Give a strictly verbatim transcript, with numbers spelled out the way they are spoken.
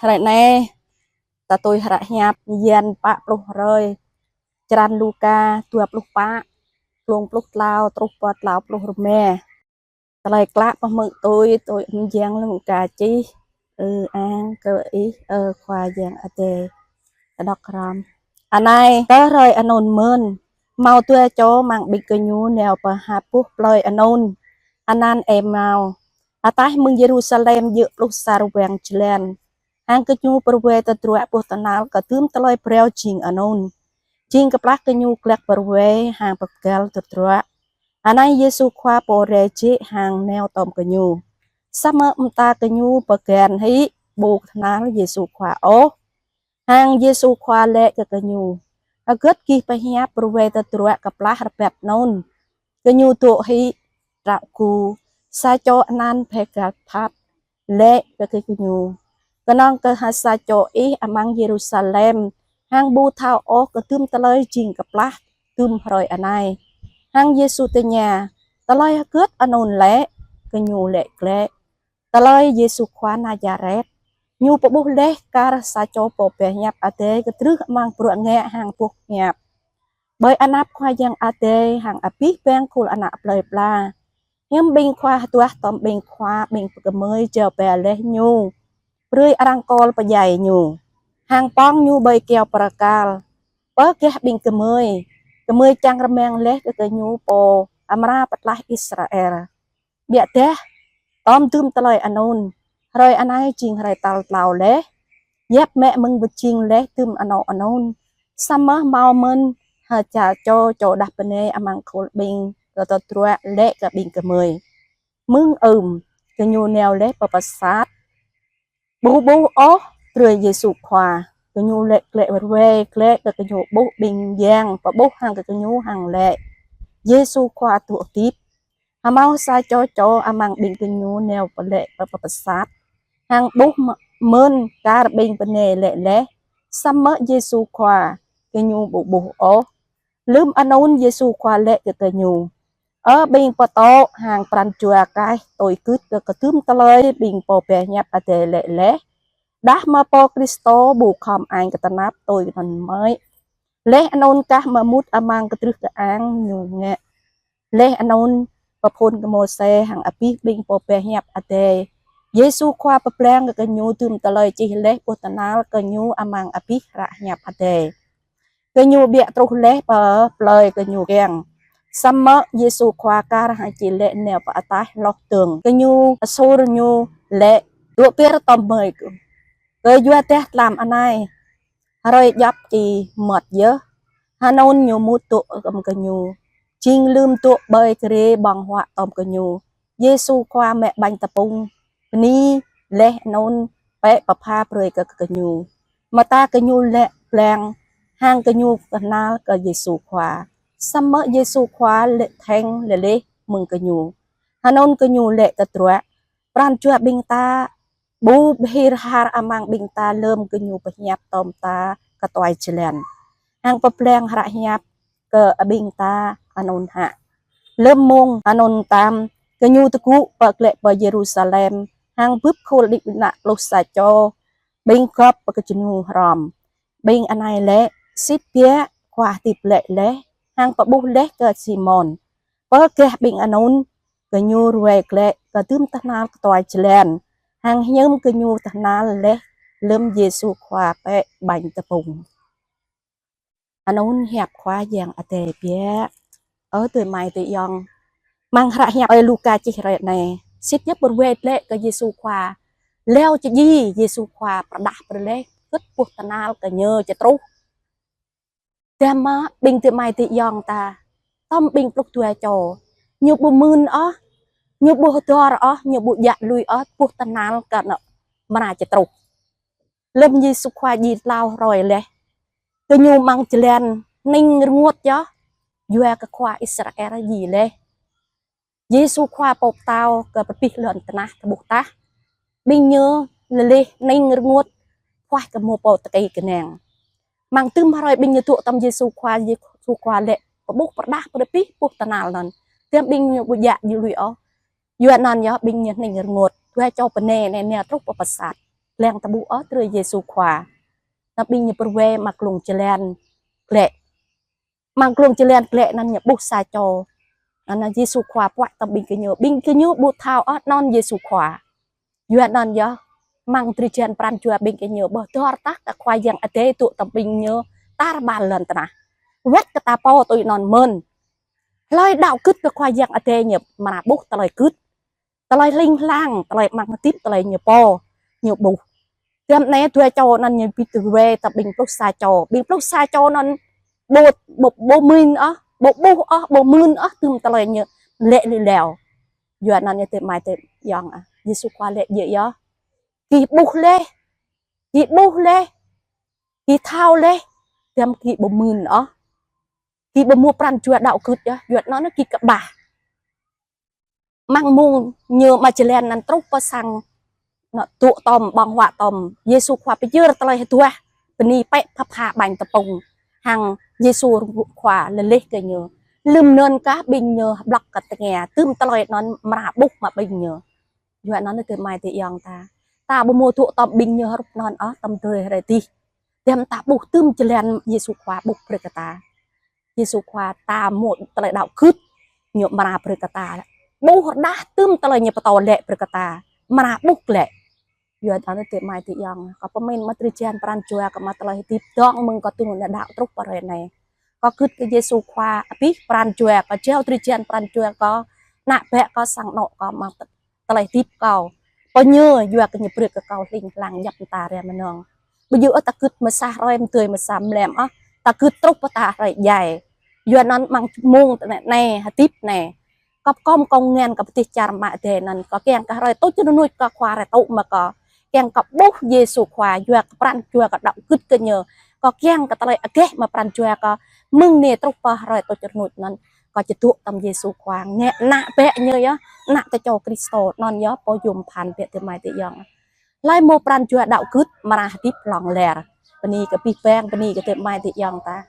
Hrơi anai, ta tui hră hiăp Yan pă pluh hrơi, črăn Luka dua pluh pă, klung pluh klâo truh pơ klâo pluh rơma. Tơlơi klă pơmơ̆ tui, tui ăm Yang Luka čih. Ư-ang kơ Ih, ơ Khua Yang Adai. Tơdŏk hrŏm. Anai, tơ hrơi anŭn mơ̆n, hmâo dua čô amăng ƀing gơñu nao pơ ha boh plơi anŭn, anăn Êmau, ataih mơ̆ng Yêrusalem djơ̆ pluh sa rơwang jơlan. Hăng gơñu pơruai tơdruă boh tơhnal kơ dŭm tơlơi phrâo jing anŭn. Jing kơplah gơñu glăk pơruai hăng pơgăl tơdruă, anai Yêsu Khua pô rai jĕ hăng nao tom gơñu. Samơ̆ mơta gơñu ƀu găn hĭ ƀu tơhnal Yêsu Khua ôh. Hăng Yêsu Khua laĭ kơ gơñu: Hơgĕt gih pơhiăp pơruai tơdruă kơplah rơbat anŭn? Gơñu dŏ hĭ, ră gu, sa čô anăn Pêthathap laĭ kơ gơñu: Kơnơ̆ng kơ ha sa čô ih amăng Yêrusalem, hăng ƀu thâo ôh kơ dŭm tơlơi jing kơplah dŭm hrơi anai. Hăng Yêsu tơña: Tơlơi hơgĕt anŭn lĕ? Gơñu laĭ glaĭ: Tơlơi Yêsu Khua Nazaret, Ñu pơƀuh laih kar sa čô pô pơhiăp Adai kơdrưh amăng bruă ngă hăng boh hiăp. Ƀơi anăp Khua Yang Adai hăng abih bang khul ană plơi pla, hiư̆m ƀing khua hơduah tom ƀing khua ƀing pơkơmơi jao ba laih Ñu, brơi arăng kol pơdjai Ñu, hăng pŏng Ñu ƀơi kyâo pơrơkal, pơ gah ƀing gơmơi, gơmơi čang rơmang laih kơ gơñu pô amra pơtlaih Israel. Biă dah, tom dŭm tơlơi anŭn, hrơi anai jing hrơi tal klâo laih, yap mă mơ̆ng pơjing laih dŭm anŏ anŭn. Samơ̆ hmâo mơ̆n ha sa čô, čô đah bơnai amăng khul ƀing kơ tơdruă laĭ kơ ƀing gơmơi: Mơ̆ng ưm gơñu nao laih pơ pơsat, ƀu ƀuh ôh drơi Yêsu Khua. Gơñu laĭ glaĭ pơruai glaĭ kơ gơñu ƀuh ƀing yang pơƀuh hăng kơ gơñu hăng laĭ: Yêsu Khua dŏ hơdip. Hmâo sa čô čô amăng ƀing gơñu nao pơ laĭ pơ pơsat, hăng ƀuh mơ-, mơ̆n kar ƀing bơnai laĭ laih, samơ̆ Yêsu Khua gơñu ƀu ƀuh ôh. Lơ̆m anŭn Yêsu Khua laĭ kơ gơñu: Ơ ƀing pơtô hăng pran jua kaih tui gưt kơ kơ dŭm tơlơi ƀing pô pơhiăp Adai laĭ laih, đah mơ̆ pô Kristô ƀu khŏm añ kơ tơnap tui anŭn mơ̆? Laih anŭn kah mơ̆ mŭt amăng kơdrưh kơang Ñu ngă? Laih anŭn pơphun kơ Môsê hăng abih ƀing pô pơhiăp Adai, Yêsu Khua pơblang kơ gơñu dŭm tơlơi čih laih boh tơhnal kơ Ñu amăng abih hră hiăp Adai. Gơñu biă truh laih pơ plơi gơñu kiăng. Samơ̆ Yêsu Khua kar hăng či laĭ nao pơ ataih hloh dơ̆ng. Gơñu asur Ñu laĭ: Dŏ pơr tom gơmơi, kơyua dah tlam anai hrơi djŏp či mơmŏt yơh. Anŭn Ñu mŭt dŏ tom gơñu. Jing lơ̆m dŏ ƀơi grê ƀơ̆ng huă tom gơñu, Yêsu Khua mă ƀañ tơpŭng, bơni laih anŭn pĕ pơpha brơi kơ gơñu. Mơta gơñu laĭ blang hăng gơñu tơhnal kơ Yêsu Khua. Samơ̆ Yêsu Khua laĭ theng lơleh mơ̆ng gơñu. Anŭn gơñu laĭ tơdruă: Pran jua ƀing ta ƀu bơhir har amăng ƀing ta lơ̆m gơñu pơhiăp tom ta kơtuai jơlan hăng pơblang hră hiăp kơ ƀing ta anŭn hă? Lơ̆m mông anŭn tam, gơñu tơgŭ pơ glaĭ pơ Yêrusalem hăng bưp khul đĭ ană pluh sa čô ƀing gŏp pơkơjơnum hrŏm. Ƀing anai laĭ: Sĭt biă, Khua hơdip glaĭ laih hăng pơƀuh laih kơ Simôn. Pơ gah ƀing anŭn, gơñu ruai glaĭ kơ dŭm tơhnal kơtuai jơlan, hăng hiư̆m gơñu tơhnal laih lơ̆m Yêsu Khua pĕ ƀañ tơpŭng. Anŭn hiăp Khua Yang Adai biă. Ơ adơi amai adơi ayŏng, amăng hră hiăp ơi Luka čih hrơi anai, sĭt yơh pơruai glaĭ kơ Yêsu Khua. Leo či djai Yêsu Khua pơrơđah pơrơleh gĕt boh tơhnal kơ Ñu či truh. Tơma ƀing adơi amai adơi ayŏng ta, tom ƀing pluh dua čô, ñu ƀu mưn ôh, ñu ƀu hơdơr ôh, ñu ƀu djă lui ôh boh tơhnal kơ anŭn amra či truh. Lơ̆m Yêsu Khua djai klâo hrơi laih, gơñu amăng jơlan hning rơngot yơh, yua kơ khua Israel djai laih. Yêsu Khua pô pơtao kơ pơpih lŏn tơnah tơƀuh tah, ƀing ñu lơleh hning rơngot, pơhuaih kơ hmâo pô tơkai kơnang. Amăng dŭm hrơi ƀing ñu dŏ tom Yêsu Khua, Yêsu Khua laĭ pơƀuh pơrơđah pơpih boh tơhnal anŭn. Tơm ƀing ñu ƀu djă djơ̆ lui ôh. Yua anŭn yơh ƀing ñu hning rơngot. Dua čô bơnai anai nao truh pơ pơsat. lăng tơƀuh ôh drơi Yêsu Khua. Anŭn ƀing ñu pơruai mă glông jơlan glĕ. Mă glông jơlan glĕ anŭn ñu ƀuh sa čô. Anŭn Yêsu Khua puăi tơm ƀing gơñu. Ƀing gơñu ƀu thâo ôh anŭn Yêsu Khua. Yua anŭn yơh, mơ̆ng drơi jăn pran jua ƀing gơñu ƀu dor tah kơ Khua Yang Adai dŏ tơm ƀing ñu tar ƀar lŏn tơnah. Wơ̆t kơ ta pô tui anŭn mơ̆n. Hlơi đaŏ gưt kơ Khua Yang Adai ñu amra ƀuh tơlơi gưt. Tơlơi hling hlang, tơlơi mơ̆ng hơdip, tơlơi ñu pô, ñu ƀuh. Tơm anai dua čô anŭn ñu ƀu tui wai tơm ƀing pluh sa čô. Ƀing pluh sa čô anŭn ƀu, ƀu, ƀu mưn ôh, ƀu ƀuh ôh, ƀu mưn ôh, tơm tơlơi ñu lĕ lui leo. Yua anŭn ñu tơm mai tơm yŏng ah. Yêsu Khua lĕ djơ̆ yơh. Gih ƀuh laih, gih ƀuh laih, gih thâo laih, tơm gih ƀu mưn ôh. Gih ƀu mŭt pran jua đaŏ gưt yơh, yua anŭn gih kơƀah. Mơ̆ng mông ñu mă jơlan anŭn truh pơ sang anŭn dŏ tơm ƀơ̆ng huă tơm, Yêsu Khua pơyơr tơlơi hơduah, bơni pĕ pha pha ƀañ tơpŭng. Hăng Yêsu Khua lơlih kơ ñu. Lơ̆m anŭn kah ƀing ñu hơblŏk kơ tơngia, tơm tơlơi anŭn amra ƀuh mă ƀing ñu. Yua anŭn tơm mai tơm yŏng ta. Ta ƀu mŭt dŏ tơm ƀing ñu hrup anŭn ôh, tơm drơi hrơi dih. Tơm ta ƀuh tơm jơlan Yêsu Khua ƀuh brơi kơ ta. Yêsu Khua ta mŭt tơlơi đaŏ gưt, ñu amra brơi kơ ta. Ƀuh rơđah tơm tơlơi ñu pơtô lĕ brơi kơ ta. Amra ƀuh lĕ. Yua anŭn tơm mai tơm yŏng. Kâo pơmĭn mă drơi jăn pran jua kâo mă tơlơi hơdip dŏng mơ̆ng kâo tŭ anŭn đaŏ truh pơ hrơi anai. Kâo gưt kơ Yêsu Khua, abih pran jua kâo, jao drơi jăn pran jua kâo, ană bă kâo, sang anŏ kâo mă tơlơi hơdip kâo. Pơ ñu yua kơ ñu brơi kơ kâo hling hlang djŏp mơta rai mơnơ̆ng. Ƀu djơ̆ ôh ta gưt mơsa hrơi mơdơi mơsa mlam ôh, ta gưt truh pơ ta hrơi djai. Yua anŭn mơ̆ng mông tơ anai, hơdip anai. Kâo pơkŏm kông ngăn kâo pơtih čar mă Adai anŭn, kâo kiăng kơ hrơi tuč rơnuč kâo Khua rai tŭ mă kâo. Kiăng kơ ƀuh Yêsu Khua, yua kơ pran jua kâo đaŏ gưt kơ ñu. Kâo kiăng kơ tơlơi ageh mă pran jua kâo, mơ̆ng anai truh pơ hrơi tuč rơnuč anŭn. Kâo či dŏ tơm Yêsu Khua, ngă ană bă ñu yơh, ană tơčô Kristô anŭn yơh, pô yôm phăn biă tơm mai tơm yŏng. Hlơi mŭt pran jua đaŏ gưt, amra hơdip hlŏng lar. Bơni kơ abih bang, bơni kơ tơm mai tơm yŏng ta.